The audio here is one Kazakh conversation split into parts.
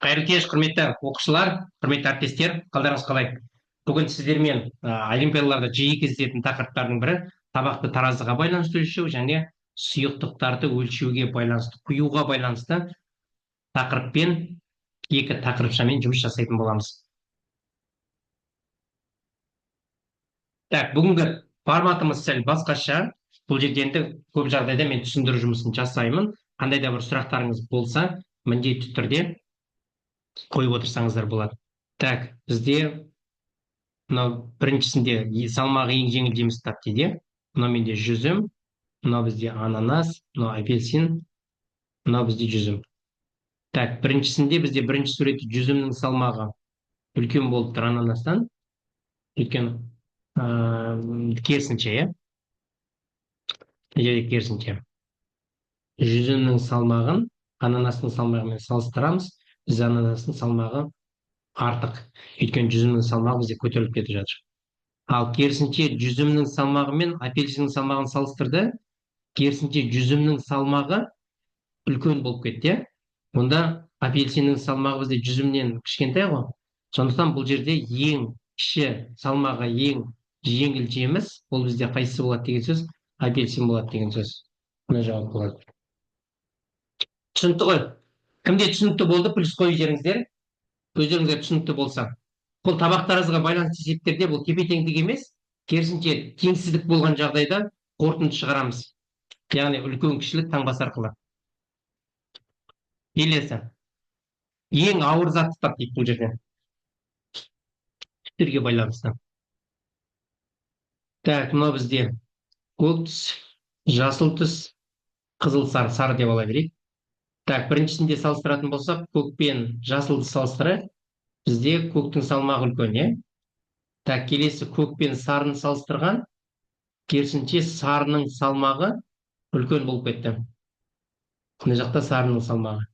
Қайырлы кеш, құрметті оқушылар, құрметті әріптестер, қалдарыңыз қалай? Бүгін сіздермен олимпиадаларда жиі кездесетін тақырыптардың бірі табақты таразыға байланысты өлшеу және сұйықтықтарды өлшеуге байланысты, құюға байланысты тақырыппен, екі тақырыпшамен жұмыс жасайтын боламыз. Так, бүгінгі форматымыз сәл басқаша. Бұл жерде енді көп жағдайда мен түсіндіру жұмысын жасаймын. Қандай да бір сұрақтарыңыз болса, міндетті түрде қойып отырсаңыздар болады. Так, бізде мынау біріншісінде салмағы ең жеңіл жеміс тап дейді. Мынау менде жүзім, мынау бізде ананас, мынау апельсин, мынау бізде жүзім. Так, біріншісінде бізде бірінші суретте жүзімнің салмағы үлкен болып тұр ананастан. Өйткені керісінше, иә? Мына жерде керісінше. Жүзімнің салмағын ананастың салмағымен салыстырамыз. Біз ананастың салмағы артық. Өйткені жүзімнің салмағы бізде көтеріліп кетіп жатыр. Ал керісінше жүзімнің салмағы мен апельсиннің салмағын салыстырды. Керісінше жүзімнің салмағы үлкен болып кетті, иә? Онда апельсиннің салмағы бізде жүзімнен кішкентай ғой. Сондықтан бұл жерде ең кіші салмағы ең жеңіл жеміс, ол бізде қайсысы болады деген сөз, апельсин болады деген сөз. Мына жауап болады. Түсінікті ғой? Кімде түсінікті болды, плюс қойып жіберіңіздер. Өздеріңізге түсінікті болса. Бұл табақ таразыға байланысты есептерде бұл тепе-теңдік емес, керісінше теңсіздік болған жағдайда қорытынды шығарамыз. Яғни үлкен кішілік таңбасы арқылы. Келесі. Ең ауыр затты тап дейді бұл жерде. Түстерге байланысты. Так, мынау бізде көк түс, жасыл түс, қызыл сары, сары деп ала берейік. Так, біріншісінде салыстыратын болсақ, көк пен жасылды салыстырайық. Бізде көктің салмағы үлкен, иә? Так, келесі көк пен сарыны салыстырған, керісінше сарының салмағы үлкен болып кетті. Мына жақта сарының салмағы.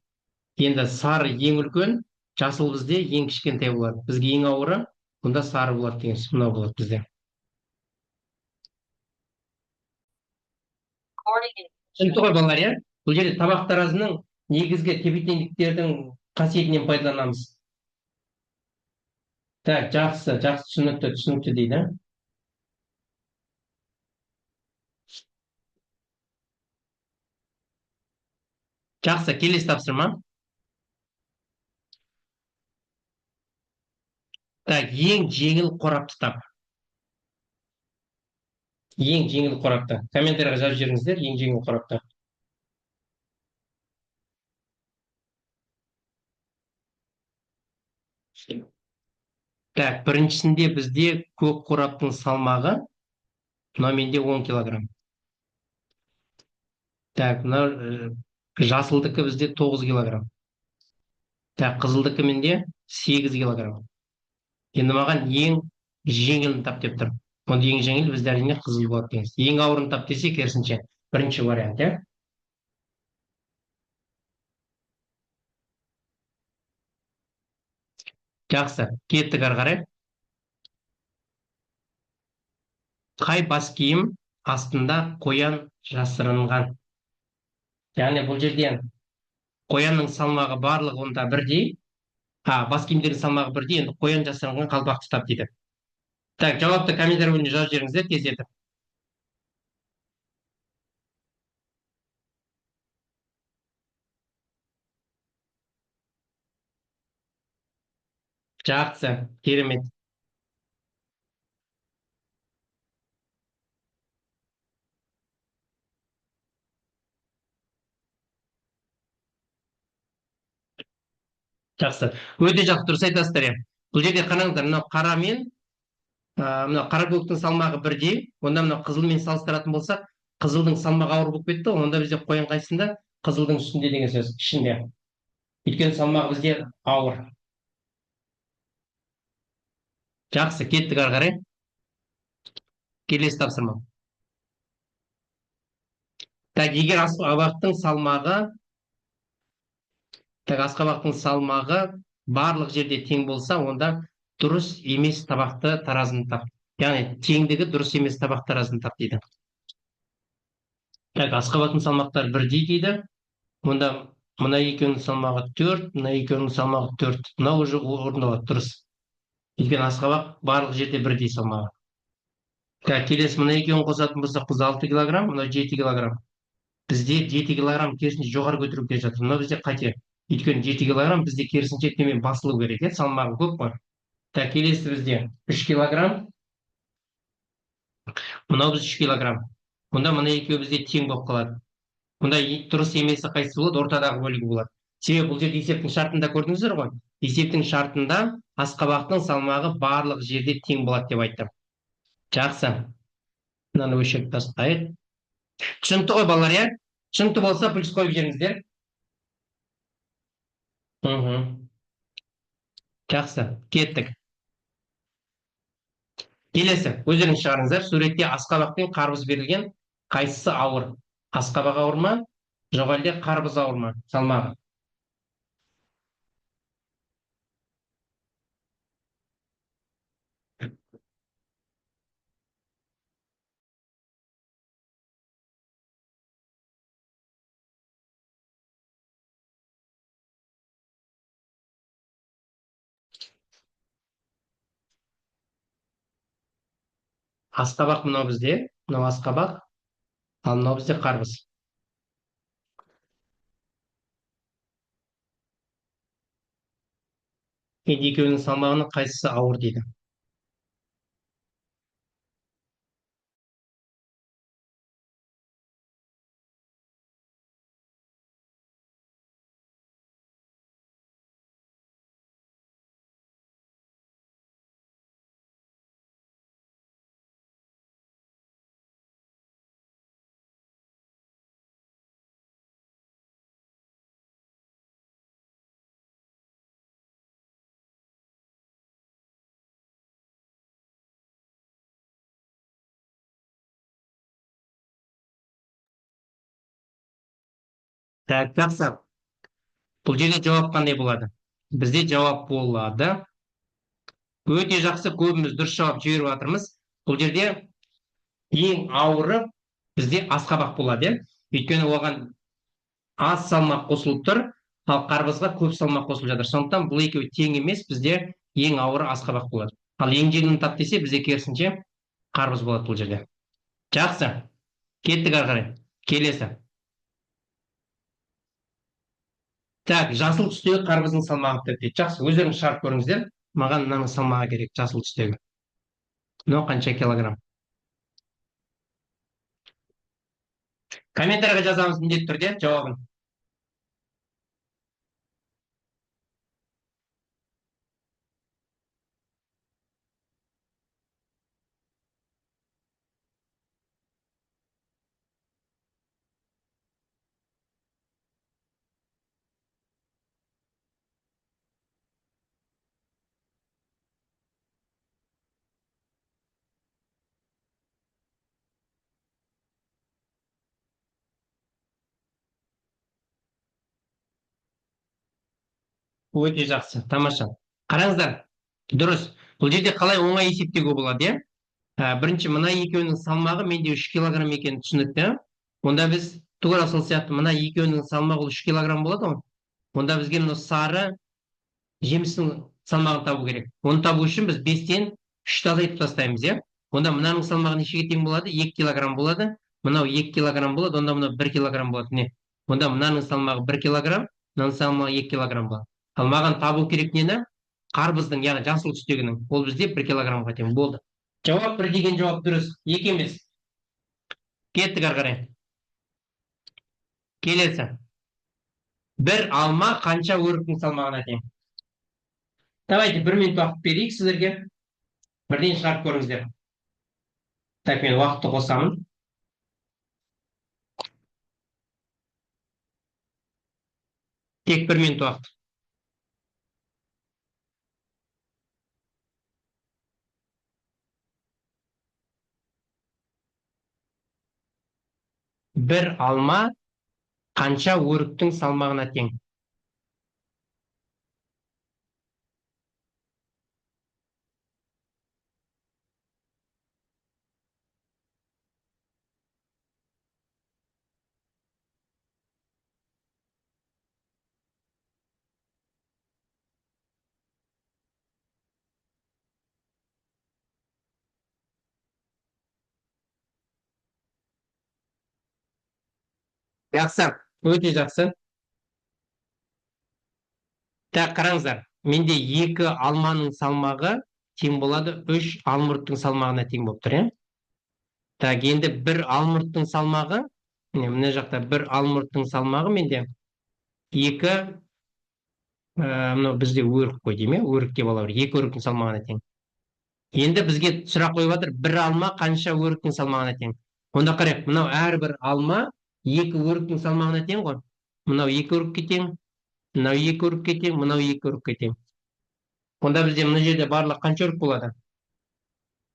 Енді сары ең үлкен, жасыл бізде ең кішкентай болады. Бізге ең ауыры, бұнда сары болады деген сөз, мынау болады бізде. Түсінікті ғой, балалар, иә? Бұл жерде табақ таразының негізгі тепе-теңдіктердің қасиетінен пайдаланамыз. Так, жақсы, жақсы, түсінікті, түсінікті дейді. Жақсы, келесі тапсырма. Так, ең жеңіл қорапты тап. Ең жеңіл қорапты. Комментарийға жазып жіберіңіздер, ең жеңіл қорапты. Так, біріншісінде бізде көк қораптың салмағы, мынау менде 10 килограмм. Так, мынау жасылдікі бізде 9 килограмм. Так, қызылдікі менде 8 килограмм. Енді маған ең жеңілін тап деп тұр. Онда ең жеңіл бізде әрине қызыл болады деген сөз. Ең ауырын тап десе керісінше бірінші вариант, иә? Жақсы, кеттік ары қарай. Қай бас киім астында қоян жасырынған? Яғни бұл жерде қоянның салмағы барлығы онда бірдей. Бас киімдердің салмағы бірдей, енді қоян жасырынған қалпақты тап дейді. Так, жауапты комментарий бөліміне жазып жіберіңіздер тездетіп. Жақсы, керемет. Жақсы. Өте жақсы, дұрыс айтасыздар, иә. Бұл жерде қараңыздар, мынау қара мен, мынау қара көктің салмағы бірдей, онда мынау қызылмен салыстыратын болсақ, қызылдың салмағы ауыр болып кетті, онда бізде қоян қайсысында? Қызылдың үстінде деген сөз, ішінде. Өйткені салмағы бізде ауыр. Жақсы, кеттік ары қарай. Келесі тапсырма. Так, егер асқабақтың салмағы, так, асқабақтың салмағы барлық жерде тең болса, онда дұрыс емес табақты таразыны тап. Яғни теңдігі дұрыс емес табақ таразыны тап дейді. Так, асқабақтың салмақтары бірдей дейді. Онда Мына екеуінің салмағы 4, мына екеуінің салмағы 4. Мынау уже орындалады, дұрыс. Өйткені асқабақ барлық жерде бірдей салмағы. Так, келесі мына екеуін қосатын болсақ, біз 6 килограмм, мынау 7 килограмм. Бізде 7 килограмм керісінше жоғары көтеру келе жатыр. Мынау бізде қате. Өйткені 7 килограмм бізде керісінше төмен басылу керек, иә, салмағы көп қой. Так, келесі бізде 3 килограмм. Мынау біз 3 килограмм. Онда мына екеуі бізде тең болып қалады. Мұнда дұрыс емесі қайсысы болады? Ортадағы бөлігі болады. Себебі бұл жерде есептің шартында көрдіңіздер ғой. Есептің шартында асқабақтың салмағы барлық жерде тең болады деп айтты. Жақсы. Мынаны өшіріп тастайық. Түсінікті ғой, балалар, иә? Түсінікті болса, плюс қойып жіберіңіздер. Жақсы, кеттік. Келесі, өздеріңіз шығарыңыздар. Суретте асқабақ пен қарбыз берілген. Қайсысы ауыр? Асқабақ ауыр ма? Жоқ әлде қарбыз ауыр ма? Салмағы. Асқабақ мынау бізде, мынау асқабақ, ал мынау бізде қарбыз. Енді екеуінің салмағының қайсысы ауыр дейді. Так, жақсы. Бұл жерде жауап қандай болады? Бізде жауап болады. Өте жақсы, көбіміз дұрыс жауап жіберіп жатырмыз. Бұл жерде ең ауыры бізде асқабақ болады, иә? Өйткені оған аз салмақ қосылып тұр, ал қарбызға көп салмақ қосылып жатыр. Сондықтан бұл екеуі тең емес, бізде ең ауыры асқабақ болады. Ал ең жеңілін тап десе, бізде керісінше қарбыз болады бұл жерде. Жақсы. Кеттік ары қарай. Келесі. Так, жасыл түстегі қарбыздың салмағы деп дейді. Жақсы, өздеріңіз шығарып көріңіздер. Маған мынаның салмағы керек, жасыл түстегі. Мынау қанша килограмм? Комментарийға жазамыз міндетті түрде жауабын. Өте жақсы, тамаша. Қараңыздар, дұрыс. Бұл жерде қалай оңай есептеуге болады, иә? Бірінші, мына екеуінің салмағы менде 3 килограмм екені түсінікті. Онда біз тура сол сияқты мына екеуінің салмағы ол 3 килограмм болады ғой. Онда бізге мына сары жемістің салмағын табу керек. Оны табу үшін біз 5-тен 3-ті азайтып тастаймыз, иә? Онда мынаның салмағы нешеге тең болады? 2 килограмм болады. Мынау 2 килограмм болады, онда мынау 1 килограмм болады. Не? Онда мынаның салмағы 1 килограмм, мынаның салмағы 2 килограмм болады. Ал маған табу керек нені? Қарбыздың, яғни жасыл түстегінің. Ол бізде 1 килограммға тең болды. Жауап 1 деген жауап дұрыс, 2 емес. Кеттік ары қарай. Келесі. Бір алма қанша өріктің салмағына тең? Давайте 1 минут уақыт берейік сіздерге. Бірден шығарып көріңіздер. Так, мен уақытты қосамын. Тек 1 минут уақыт. Бір алма қанша өріктің салмағына тең? Жақсы, өте жақсы. Так, қараңыздар, менде 2 алманың салмағы тең болады 3 алмұрттың салмағына тең болып тұр, иә? Так, енді бір алмұрттың салмағы, міне, мына жақта бір алмұрттың салмағы менде 2, мынау бізде өрік қой деймін, иә? Өрік деп ала бер, 2 өріктің салмағына тең. Енді бізге сұрақ қойып жатыр, бір алма қанша өріктің салмағына тең? Онда қарайық, мынау әрбір алма 2 өріктің салмағына тең ғой. Мынау 2 өрікке тең, мынау 2 өрікке тең, мынау 2 өрікке тең. Онда бізде мына жерде барлығы қанша өрік болады?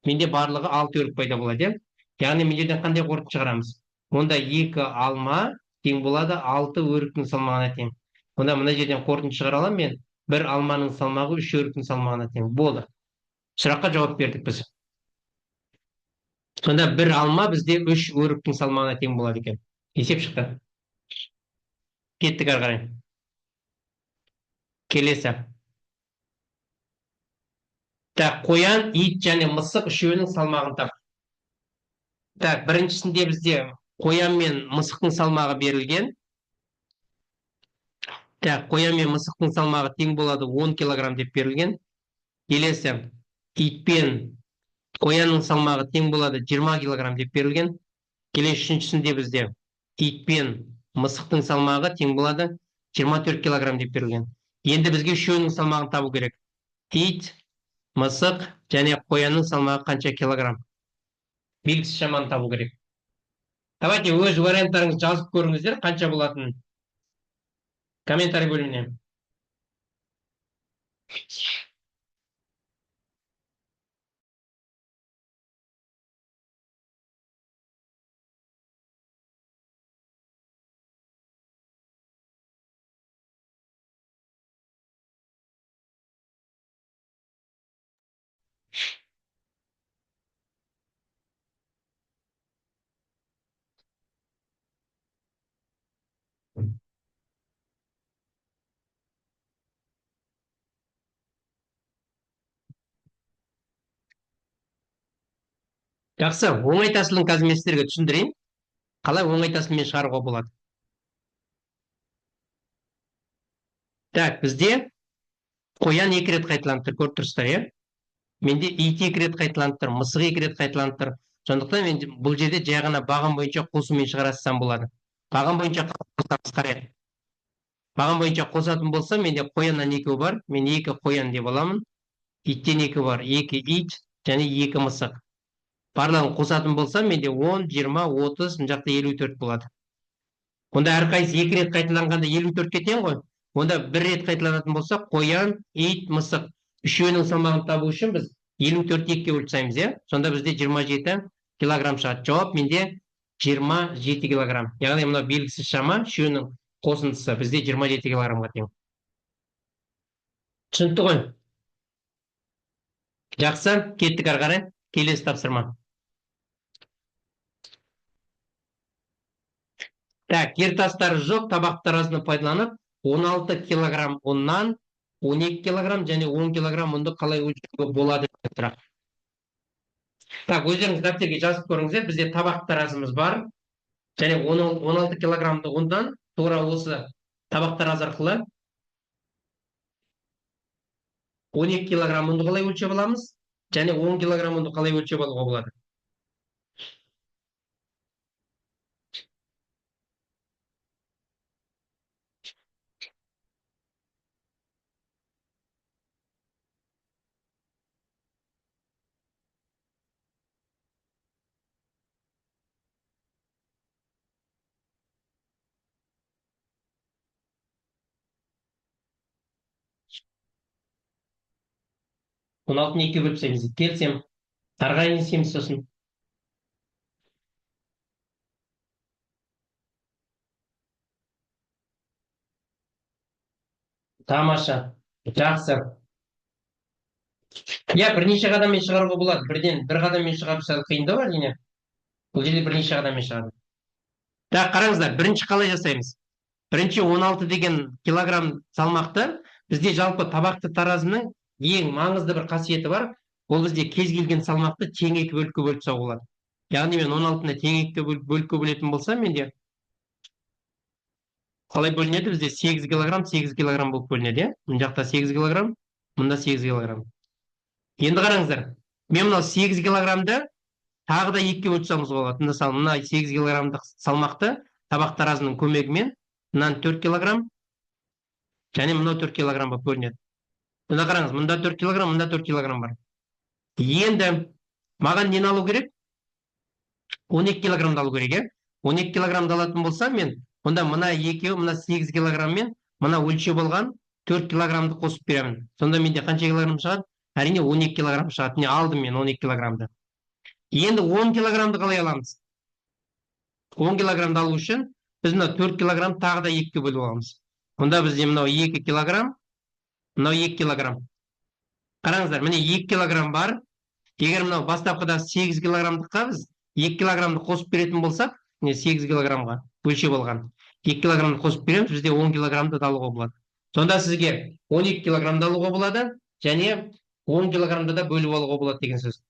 Менде барлығы 6 өрік пайда болады, иә? Яғни мына жерден қандай қорытынды шығарамыз? Онда 2 алма тең болады 6 өріктің салмағына тең. Онда мына жерден қорытынды шығара аламын мен. Бір алманың салмағы 3 өріктің салмағына тең. Болды. Сұраққа жауап бердік біз. Сонда бір алма бізде 3 өріктің салмағына тең болады екен. Есеп шықты. Кеттік ары қарай. Келесі. Так, қоян, ит және мысық үшеуінің салмағын тап. Так, біріншісінде бізде қоян мен мысықтың салмағы берілген. Так, қоян мен мысықтың салмағы тең болады 10 килограмм деп берілген. Келесі, ит пен қоянның салмағы тең болады 20 килограмм деп берілген. Келесі үшіншісінде бізде ит пен мысықтың салмағы тең болады 24 килограмм деп берілген. Енді бізге үшеуінің салмағын табу керек. Ит, мысық және қоянның салмағы қанша килограмм? Белгісіз шаманы табу керек. Давайте өз варианттарыңызды жазып көріңіздер, қанша болатынын. Комментарий бөліміне. Жақсы, оңай тәсілін қазір мен сіздерге түсіндірейін. Қалай оңай тәсілмен шығаруға болады? Так, бізде қоян 2 рет қайталанып тұр, көріп тұрсыздар, иә? Менде ит 2 рет қайталанып тұр, мысық 2 рет қайталанып тұр. Сондықтан мен бұл жерде жай ғана бағам бойынша қосумен шығара салсам болады. Бағам бойынша қосамыз, қарайық. Бағам бойынша қосатын болсам, менде қояннан 2 бар, мен 2 қоян деп аламын. Иттен 2 бар, 2 ит және 2 мысық. Барлығын қосатын болсам, менде 10, 20, 30, мына жақта 54 болады. Онда әрқайсысы 2 рет қайталанғанда 54-ке тең ғой. Онда 1 рет қайталанатын болса, қоян, ит, мысық үшеуінің салмағын табу үшін біз 54-ті екіге бөліп тастаймыз, иә? Сонда бізде 27 килограмм шығады. Жауап менде 27 килограмм. Яғни мынау белгісіз шама үшеуінің қосындысы бізде 27 килограммға тең. Түсінікті ғой? Жақсы, кеттік ары қарай. Келесі тапсырма. Так, жер тастары жоқ, табақ таразыны пайдаланып, 16 килограмм ұннан 12 килограмм және 10 килограмм ұнды қалай өлшеуге болады деген сұрақ. Так, өздеріңіз дәптерге жазып көріңіздер. Бізде табақ таразымыз бар. Және 16 килограммды ұндан тура осы табақ таразы арқылы 12 килограмм ұнды қалай өлшеп аламыз және 10 килограмм ұнды қалай өлшеп алуға болады? Он алтыны екіге бөліп тастаймыз дейді. Келсем, ары қарай не істейміз сосын? Тамаша, жақсы. Иә, бірнеше қадаммен шығаруға болады. Бірден бір қадаммен шығару сәл қиындау әрине. Бұл жерде бірнеше қадаммен шығады. Так, қараңыздар, бірінші қалай жасаймыз? Бірінші 16 деген килограмм салмақты бізде жалпы табақты таразының ең маңызды бір қасиеті бар. Ол бізде кез келген салмақты тең екі бөлікке бөліп тастауға болады. Яғни мен 16-ны тең екі бөлікке бөлетін болсам, менде Қалай бөлінеді? Бізде 8 килограмм, 8 килограмм болып бөлінеді, иә? Мына жақта 8 килограмм, мында 8 килограмм. Енді қараңыздар, мен мынау 8 килограммды тағы да екіге бөліп тастауымызға болады. Мысалы, мына 8 килограммдық салмақты табақ таразының көмегімен мынаны 4 килограмм және мынау 4 килограмм болып бөлінеді. Мына қараңыз, мында 4 килограмм, мында 4 килограмм бар. Енді маған нені алу керек? 12 килограммды алу керек, иә? 12 килограммды алатын болсам мен, онда мына екеуі, мына 8 килограмм мен мына өлшеп алған 4 килограммды қосып беремін. Сонда менде қанша килограмм шығады? Әрине 12 килограмм шығады. Міне алдым мен 12 килограммды. Енді 10 килограммды қалай аламыз? 10 килограммды алу үшін біз мына 4 килограмм тағы да екіге бөліп аламыз. Онда бізде мынау 2 килограмм, мынау 2 килограмм. Қараңыздар, міне 2 килограмм бар. Егер мынау бастапқыда 8 килограммдыққа біз 2 килограммды қосып беретін болсақ, міне 8 килограммға өлшеп алған 2 килограммды қосып береміз, бізде 10 килограммды да алуға болады. Сонда сізге 12 килограммды алуға болады және 10 килограммды да бөліп алуға болады деген сөз.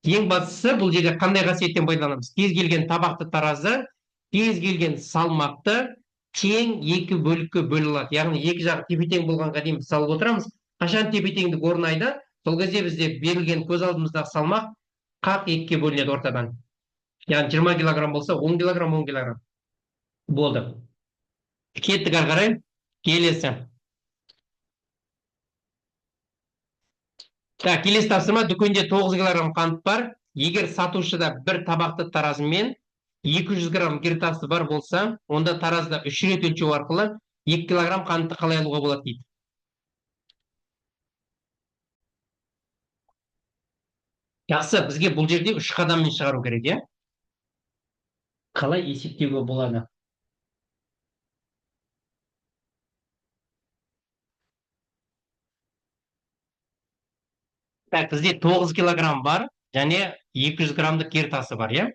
Ең бастысы бұл жерде қандай қасиеттен пайдаланамыз? Кез келген табақты таразы, кез келген салмақты тең екі бөлікке бөле алады. Яғни екі жағы тепе-тең болғанға дейін біз салып отырамыз. Қашан тепе-теңдік орнайды? Сол кезде бізде берілген көз алдымыздағы салмақ қақ екіге бөлінеді ортадан. Яғни 20 килограмм болса 10 килограмм, 10 килограмм. Болды. Кеттік ары қарай. Келесі. Так, келесі тапсырма. Дүкенде 9 килограмм қант бар. Егер сатушыда бір табақты таразымен 200 грамм гиртасы бар болса, онда таразда 3 рет өлшеу арқылы 2 килограмм қантты қалай алуға болады дейді. Жақсы, бізге бұл жерде 3 қадаммен шығару керек, иә? Қалай есептеуге болады? Так, бізде 9 килограмм бар және 200 граммдық гиртасы бар, иә?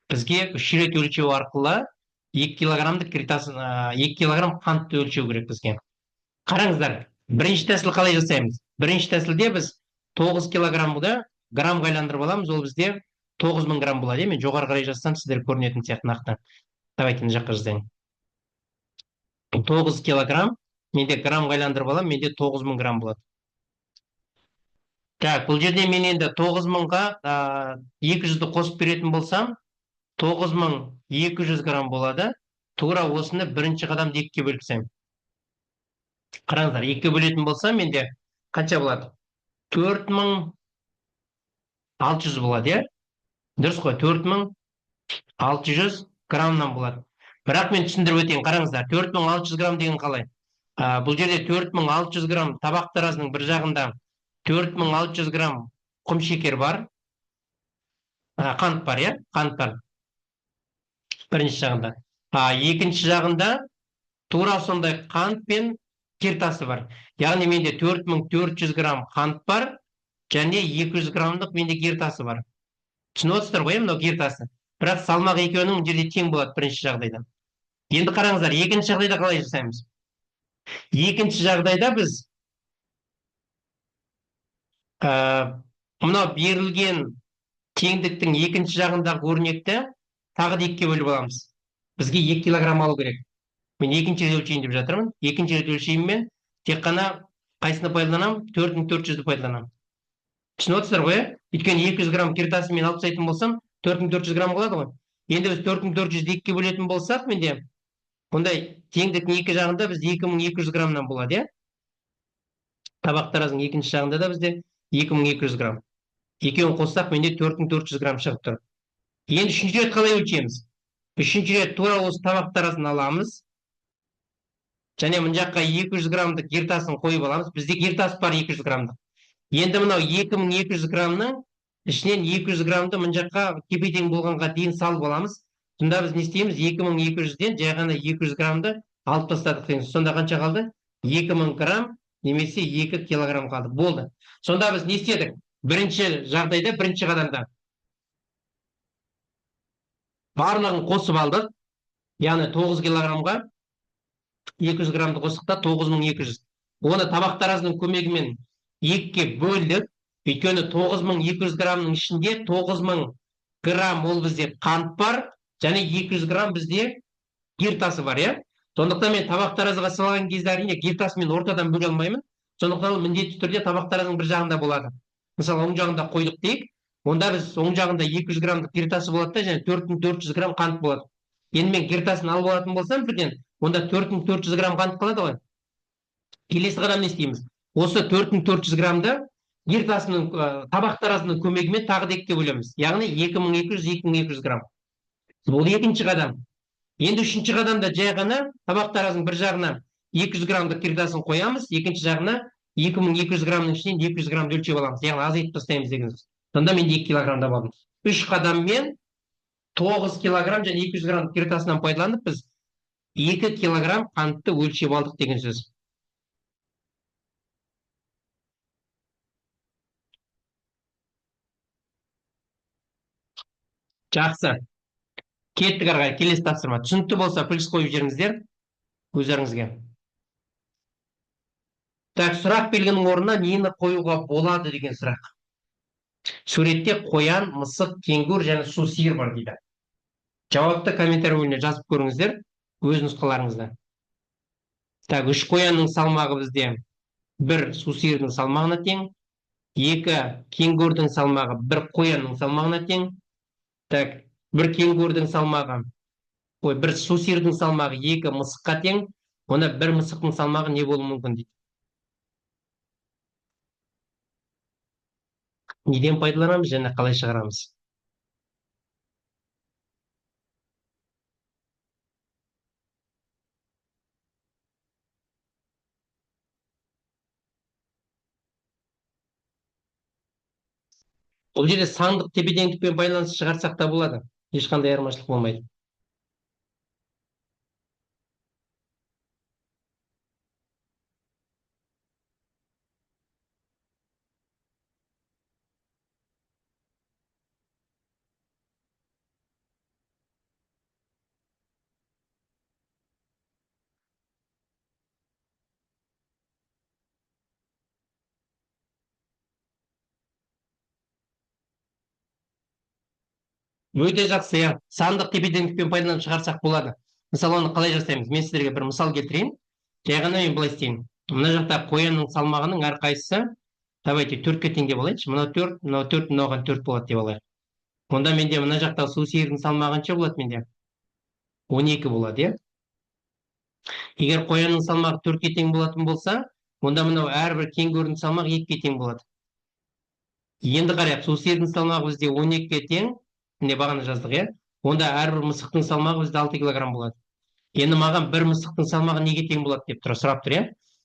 Бізге 3 рет өлшеу арқылы 2 килограммдық гиртасын, 2 килограмм қантты өлшеу керек бізге. Қараңыздар, бірінші тәсіл қалай жасаймыз? Бірінші тәсілде біз 9 килограммды граммға айландырып аламыз, ол бізде 9000 грамм болады. Мен жоғары қарай жазсам, сіздер көрінетін сияқты нақты. Давайте мына жаққа жазайын. 9 килограмм, менде граммға айландырып аламын, менде 9000 грамм болады. Так, бұл жерде мен енді 9000-ға 200-ді қосып беретін болсам, 9200 грамм болады. Тура осыны бірінші қадамды екіге бөліп тастаймын. Қараңыздар, екіге бөлетін болсам, менде қанша болады? 4600 болады, иә? Дұрыс қой, 4600 граммнан болады. Бірақ мен түсіндіріп өтейін, қараңыздар, 4600 грамм деген қалай? Бұл жерде 4600 грамм табақ таразының бір жағында 4600 грамм құм шекер бар. Қант бар, иә? Қант бар. Бірінші жағында. Екінші жағында тура сондай қант пен кертасы бар. Яғни менде 4400 грамм қант бар және 200 граммдық менде кертасы бар. Түсініп отырсыздар ғой, мынау кертасы. Бірақ салмақ екеуінің мына жерде тең болады бірінші жағдайда. Енді қараңыздар, екінші жағдайда қалай жасаймыз? Екінші жағдайда біз мынау берілген теңдіктің екінші жағындағы өрнекті тағы да екіге бөліп аламыз. Бізге 2 килограмм алу керек. Мен екінші рет өлшейін деп жатырмын. Екінші рет өлшеймін мен тек қана қайсыны пайдаланамын? 4400-ді пайдаланамын. Түсініп отырсыздар ғой, иә? Өйткені 200 грамм кертасын мен алып тастайтын болсам, 4400 грамм қалады ғой. Енді біз 4400-ді екіге бөлетін болсақ, менде ондай теңдіктің екі жағында бізде 2200 граммнан болады, иә? Табақ таразының екінші жағында да бізде 2200 грамм. Екеуін қоссақ, менде 4400 грамм шығып тұр. Енді үшінші рет қалай өлшейміз? Үшінші рет тура осы табақ таразын аламыз. Және мына жаққа 200 граммдық гиртасын қойып аламыз. Бізде гиртас бар 200 граммдық. Енді мынау 2200 граммның ішінен 200 граммды мына жаққа тепе-тең болғанға дейін салып аламыз. Сонда біз не істейміз? 2200-ден жай ғана 200 граммды алып тастадық дейміз. Сонда қанша қалды? 2000 грамм немесе 2 килограмм қалды. Болды. Сонда біз не істедік? Бірінші жағдайда, бірінші қадамда барлығын қосып алдық. Яғни 9 килограммға 200 граммды қостық та 9200. Оны табақ таразының көмегімен екіге бөлдік. Өйткені 9200 граммның ішінде 9000 грамм ол бізде қант бар, және 200 грамм бізде Гир тасы бар, иә? Сондықтан мен табақ таразыға салған кезде әрине гир тасын мен ортадан бөле алмаймын. Сондықтан ол міндетті түрде табақ таразының бір жағында болады. Мысалы, оң жағында қойдық дейік. Онда біз оң жағында 200 граммдық гир тасы болады да, және 4400 грамм қант болады. Енді мен гир тасын алып алатын болсам бірден, онда 4400 грамм қант қалады ғой. Келесі қадам не істейміз? Осы 4400 граммды гир тасының, табақ таразының көмегімен тағы да екіге бөлеміз. Яғни 2200, 2200 грамм. Бұл екінші қадам. Енді үшінші қадамда жай ғана табақ таразының бір жағына 200 граммдық гир тасын қоямыз, екінші жағына 2200 граммның ішінен 200 граммды өлшеп аламыз. Яғни азайтып тастаймыз деген сөз. Сонда мен 2 килограмм алдым. 3 қадаммен 9 килограмм және 200 грамм гир тасынан пайдаланып біз 2 килограмм қантты өлшеп алдық деген сөз. Жақсы. Кеттік ары қарай, келесі тапсырма. Түсінікті болса плюс қойып жіберіңіздер өздеріңізге. Так, сұрақ белгінің орнына нені қоюға болады деген сұрақ. Суретте қоян, мысық, кенгур және су сиыр бар дейді. Жауапты комментарий бөліміне жазып көріңіздер өз нұсқаларыңызда. Так, 3 қоянның салмағы бізде 1 су сиырдың салмағына тең, 2 кенгурдың салмағы 1 қоянның салмағына тең. Так, 1 кенгурдың салмағы, ой, 1 су сиырдың салмағы 2 мысыққа тең. Онда 1 мысықтың салмағы не болуы мүмкін дейді. Неден пайдаланамыз және қалай шығарамыз? Бұл жерде сандық тепе-теңдікпен байланыс шығарсақ та болады. Ешқандай айырмашылық болмайды. Өте жақсы, иә. Сандық тепе-теңдікпен пайдаланып шығарсақ болады. Мысалы, оны қалай жасаймыз? Мен сіздерге бір мысал келтірейін. Жай ғана мен былай істейін. Мына жақта қоянның салмағының әрқайсысы, давайте 4-ке тең деп алайыншы. Мынау 4, мынау 4, мынауған 4 болады деп алайық. Онда менде мына жақта су сиырдың салмағы қанша болады менде? 12 болады, иә? Егер қоянның салмағы 4-ке тең болатын болса, онда мынау әрбір кенгурдың салмағы 2-ге тең болады. Енді қарайық, су сиырдың салмағы бізде 12-ге тең. Міне бағана жаздық, иә? Онда әрбір мысықтың салмағы бізде 6 килограмм болады. Енді маған бір мысықтың салмағы неге тең болады деп тұр, сұрап тұр, иә?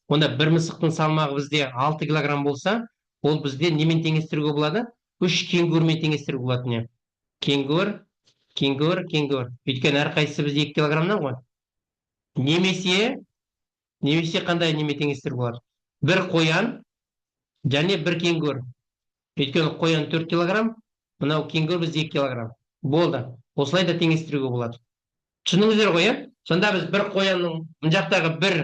Онда бір мысықтың салмағы бізде 6 килограмм болса, ол бізде немен теңестіруге болады? 3 кенгурмен теңестіруге болады, міне. Кенгур, кенгур, кенгур. Өйткені әрқайсысы бізде 2 килограммнан ғой. Немесе қандай немен теңестіруге болады? Бір қоян және бір кенгур. Өйткені қоян 4 килограмм, мынау кенгур бізде 2 килограмм. Болды. Осылай да теңестіруге болады. Түсіндіңіздер ғой, иә? Сонда біз бір қоянның, мына жақтағы бір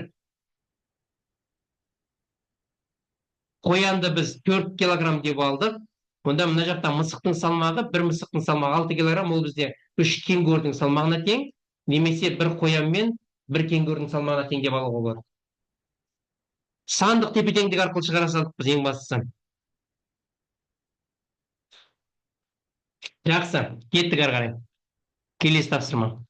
қоянды біз 4 килограмм деп алдық. Онда мына жақта мысықтың салмағы, бір мысықтың салмағы 6 килограмм, ол бізде 3 кенгурдың салмағына тең, немесе бір қоян мен бір кенгурдың салмағына тең деп алуға болады. Сандық тепе-теңдік арқылы шығара салдық біз ең бастысы. Жақсы, кеттік ары қарай. Келесі тапсырма.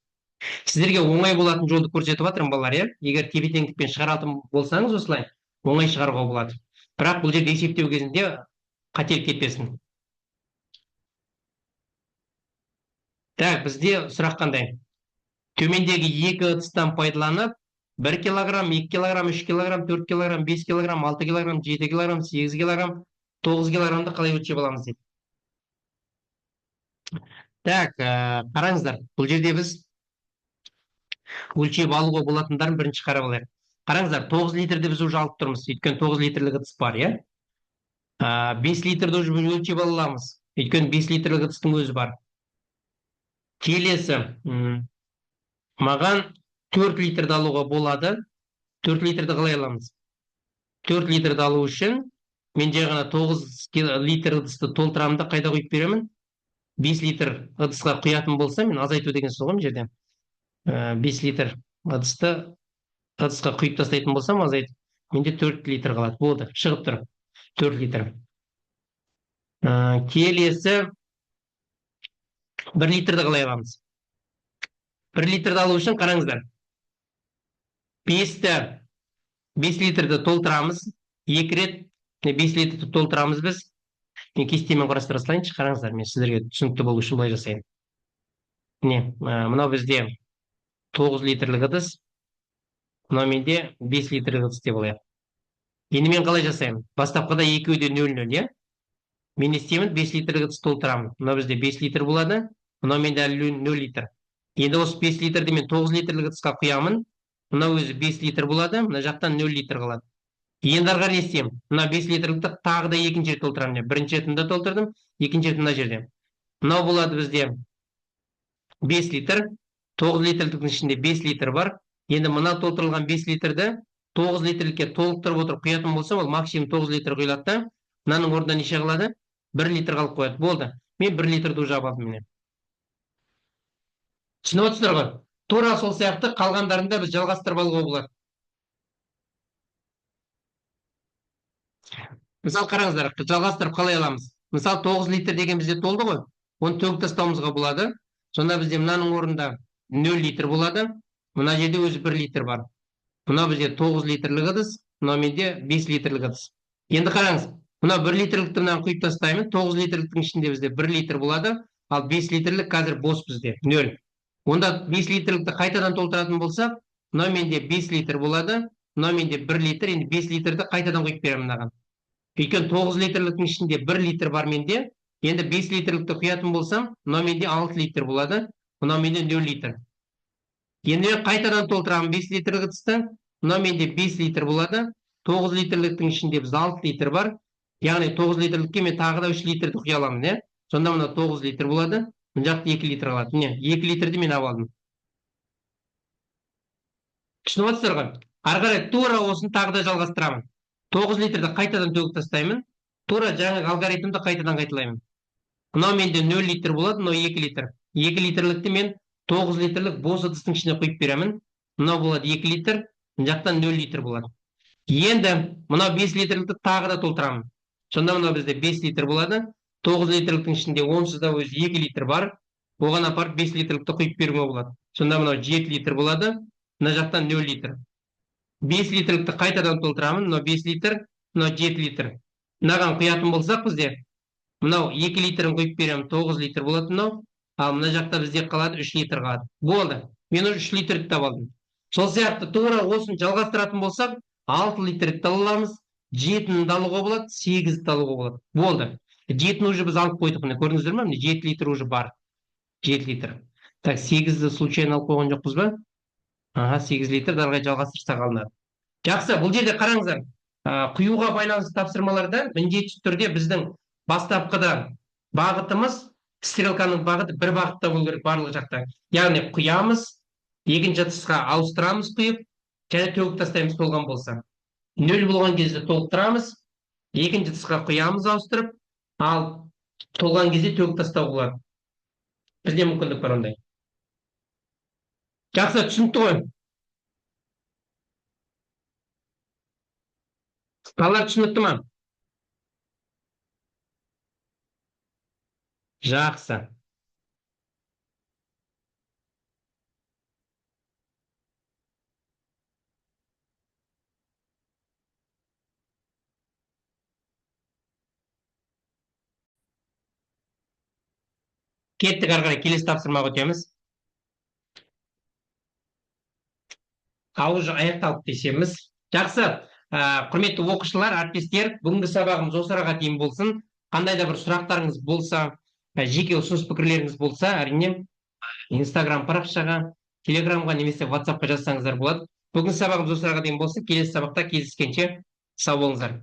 Сіздерге оңай болатын жолды көрсетіп жатырмын, балалар, иә? Егер тепе-теңдікпен шығаратын болсаңыз осылай, оңай шығаруға болады. Бірақ бұл жерде есептеу кезінде қателік кетпесін. Так, бізде сұрақ қандай? Төмендегі екі ыдыстан пайдаланып, 1 килограмм, 2 килограмм, 3 килограмм, 4 килограмм, 5 килограмм, 6 килограмм, 7 килограмм, 8 килограмм, 9 килограммды қалай өлшеп аламыз дейді. Так, қараңыздар, бұл жерде біз өлшеп алуға болатындарын бірінші қарап алайық. Қараңыздар, 9 литрді біз уже алып тұрмыз, өйткені 9 литрлік ыдыс бар, иә? 5 литрді уже біз өлшеп ала аламыз, өйткені 5 литрлік ыдыстың өзі бар. Келесі, маған 4 литрді алуға болады. 4 литрді қалай аламыз? 4 литрді алу үшін мен жай ғана 9 литр ыдысты толтырамын да қайда құйып беремін? 5 литр ыдысқа құятын болсам, мен азайту деген сөз ғой мына жерде. 5 литр ыдысты ыдысқа құйып тастайтын болсам, азайтып, менде 4 литр қалады. Болды, шығып тұр. 4 литр. Келесі 1 литрді қалай аламыз? 1 литрді алу үшін қараңыздар. 5 литрді толтырамыз. 2 рет 5 литрді толтырамыз біз. Мен кестемен құрастыра салайыншы, қараңыздар, мен сіздерге түсінікті болу үшін былай жасайын. Міне, мынау бізде 9 литрлік ыдыс, мынау менде 5 литрлік ыдыс деп алайық. Енді мен қалай жасаймын? Бастапқыда екеуі де 0,0, иә? Мен не істеймін? 5 литрлік ыдыс толтырамын. Мынау бізде 5 литр болады, мынау менде әлі 0 литр. Енді осы 5 литрді мен 9 литрлік ыдысқа құямын. Мынау өзі 5 литр болады, мына жақтан 0 литр қалады. Енді ары қарай не істеймін? Мына 5 литрлікті тағы да екінші рет толтырамын. Бірінші ретін де толтырдым, екінші рет мына жерде. Мынау болады бізде 5 литр, 9 литрліктің ішінде 5 литр бар. Енді мына толтырылған 5 литрді 9 литрлікке толықтырып отырып құятын болсам, ол максимум 9 литр құйылады да, мынаның орнына неше қалады? 1 литр қалып қояды. Болды. Мен 1 литрді уже алдым міне. Түсініп отырсыздар ғой? Тура сол сияқты қалғандарын да біз жалғастырып алуға болады. Мысал қараңыздар, жалғастырып қалай аламыз? Мысал 9 литр деген бізде толды ғой. Оны төгіп тастауымызға болады. Сонда бізде мынаның орнында 0 литр болады. Мына жерде өзі 1 литр бар. Мынау бізде 9 литрлік ыдыс, мынау менде 5 литрлік ыдыс. Енді қараңыз, мынау 1 литрлікті мынаны құйып тастаймын. 9 литрліктің ішінде бізде 1 литр болады, ал 5 литрлік қазір бос бізде, 0. Онда 5 литрлікті қайтадан толтыратын болсақ, мынау менде 5 литр болады, мынау менде 1 литр, енді 5 литрді қайтадан құйып беремін мынаған. Өйткені 9 литрліктің ішінде 1 литр бар менде. Енді 5 литрлікті құятын болсам, мынау менде 6 литр болады, мынау менде 0 литр. Енді мен қайтадан толтырамын 5 литрлік ыдысты. Мынау менде 5 литр болады. 9 литрліктің ішінде біз 6 литр бар. Яғни 9 литрлікке мен тағы да 3 литрді құя аламын, иә? Сонда мына 9 литр болады. Мына жақта 2 литр қалады. Міне, 2 литрді мен алып алдым. Түсініп отырсыздар ғой? Ары қарай тура осыны тағы да жалғастырамын. 9 литрді қайтадан төгіп тастаймын. Тура жаңағы алгоритмді қайтадан қайталаймын. Мынау менде 0 литр болады, мынау 2 литр. 2 литрлікті мен 9 литрлік бос ыдыстың ішіне құйып беремін. Мынау болады 2 литр, мына жақтан 0 литр болады. Енді мынау 5 литрлікті тағы да толтырамын. Сонда мынау бізде 5 литр болады. 9 литрліктің ішінде онсыз да өзі 2 литр бар. Оған апарып 5 литрлікті құйып беруге болады. Сонда мынау 7 литр болады. Мына жақтан 0 литр. 5 литрлікті қайтадан толтырамын. Мынау 5 литр, мынау 7 литр. Мынаған құятын болсақ бізде мынау 2 литрін құйып беремін, 9 литр болады мынау. Ал мына жақта бізде қалады 3 литр қалады. Болды. Мен уже 3 литрді таба алдым. Сол сияқты тура осыны жалғастыратын болсақ, 6 литрді ала аламыз, 7-ні де алуға болады, 8-ді де алуға болады. Болды. 7-ні уже біз алып қойдық. Міне көрдіңіздер ме? Міне 7 литр уже бар. 7 литр. Так, 8-ді случайно алып қойған жоқпыз ба? Аха, 8 литр ары қарай жалғастырсақ алынады. Жақсы, бұл жерде қараңыздар. Құюға байланысты тапсырмаларда міндетті түрде біздің бастапқыда бағытымыз, стрелканың бағыты бір бағытта болу керек барлық жақта. Яғни құямыз, екінші ыдысқа ауыстырамыз құйып, және төгіп тастаймыз толған болса. 0 болған кезде толықтырамыз, екінші ыдысқа құямыз ауыстырып, ал толған кезде төгіп тастауға болады. Бізде мүмкіндік бар ондай. Жақсы, түсінікті ғой. Балалар, түсінікті ма? Жақсы. Кеттік ары қарай келесі тапсырмаға өтеміз. Ауыз аяқталды десеміз. Жақсы. Құрметті оқушылар, әріптестер, бүгінгі сабағымыз осы араға дейін болсын. Қандай да бір сұрақтарыңыз болса, жеке ұсыныс пікірлеріңіз болса, әрине Инстаграм парақшаға, Телеграмға немесе WhatsAppқа жазсаңыздар болады. Бүгінгі сабағымыз осы араға дейін болсын. Келесі сабақта кездескенше сау болыңыздар.